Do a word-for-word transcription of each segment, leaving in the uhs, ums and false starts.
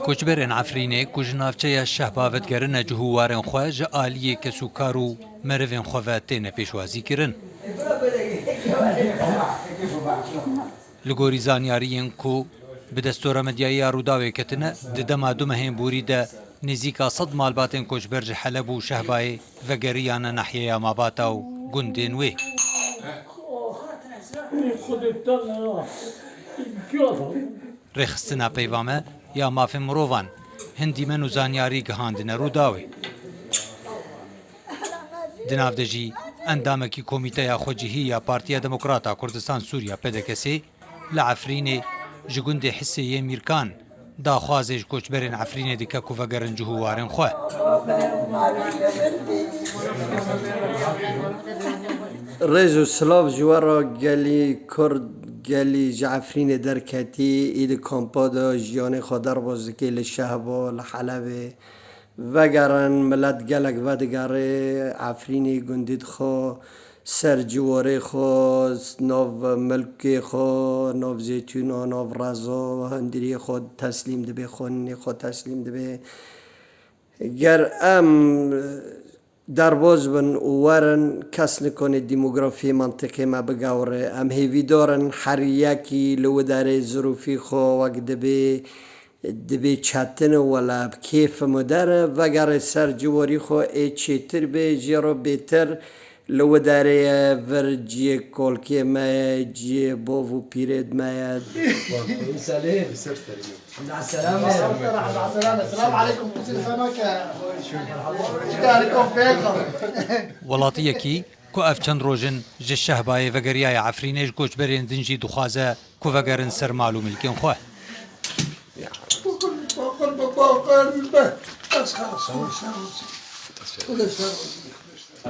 Koçberên Efrînê ku ji navçeya Şehba vedigerine cih û warên xwe, ji aliyê kesûkar û merivên xwe ve têne pêşwazîkirin. Li gorî zanyariyên ku bi destora medyayî ya Rûdawê ketine, di dema du mehên borî de nêzîka sed malbatên koçber ji Heleb û Şehbayê vegeriyane nahyeya Mabata û gundên wê. Rêxistina Peyvame ya Mafên Mirovan hin dîmen û zanyarî gihandine Rûdawê. Di nav de jî endamekî Komîteya Xwecihî ya Partiya Demokrata Kurdistan Sûriya, P D K S'ê, li Efrînê ji gundê Hisê yê Mîrkan daxwazê ji koçberên Efrînê dike ku vegerin cih û warên xwe. Rêz û silav ji we re, gelî Kurd, gelî ji Efrînê derketî, î di kampa de jiyanê xwe derbas dike li Şehba, li Helebê. Vegerin, milet gelek vedigere Efrînê, gundî xwe, ser ciwarê xwe, nav milkê xwe, nav zeytûna, nav reza, hundiriyê xwe teslîm dibe, xwinê xwe teslîm dibe. Ger em derbaz bin û werin, kes nikane demografiyê mentiqê me bigewre. Em hêvîdar in her yekî li wî derê zirûfî xwe wek dibê, dibê çetin û wela bi kêf mudere, vegere ser ciwarî xwe, ê çêtir bê, jê re bêtir li wî derê ye, vir ciyê kolkê me ye, ciyê bov û pîrêd me ye. Selam. Selam aleykum. Welatiyekî ku ev çend roj in ji Şehbayê vegeriyaye Efrînê, ji koçberên din jî dixwaze ku vegerin ser mal û milkên xwe.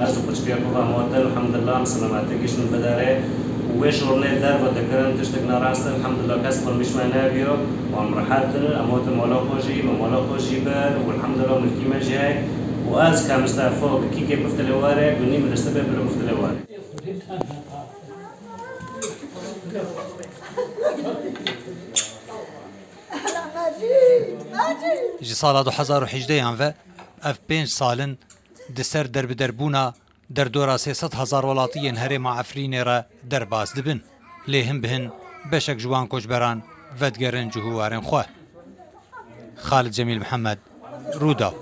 Ez bi xweşiya xwe ve motin, elhamdulillah, em selametî giştin bidarê. Û wê şornê derve dikirin, tiştek ne rast e, elhamdulillah, kes qurmîş me nebiyo. Û em rehet in, em motin mala xwe jî, me mala xwe jî bir, û elhamdulillah, milkî me jî heye. Û ez ke Mistefa, bi kîkê biftilê were, bi nî min liste bê, bi biftilê were. Ji sala du hezar û hejdeh ve ev pênc sal in di ser derbiderbûna derdora sê sed hezar welatiyên herêma Efrînê re derbas dibin. Lê hin bi hin beşek ji wan koçberan vedigerin cih û warên xwe. Xalid Cemîl Mihemed, Rûdaw.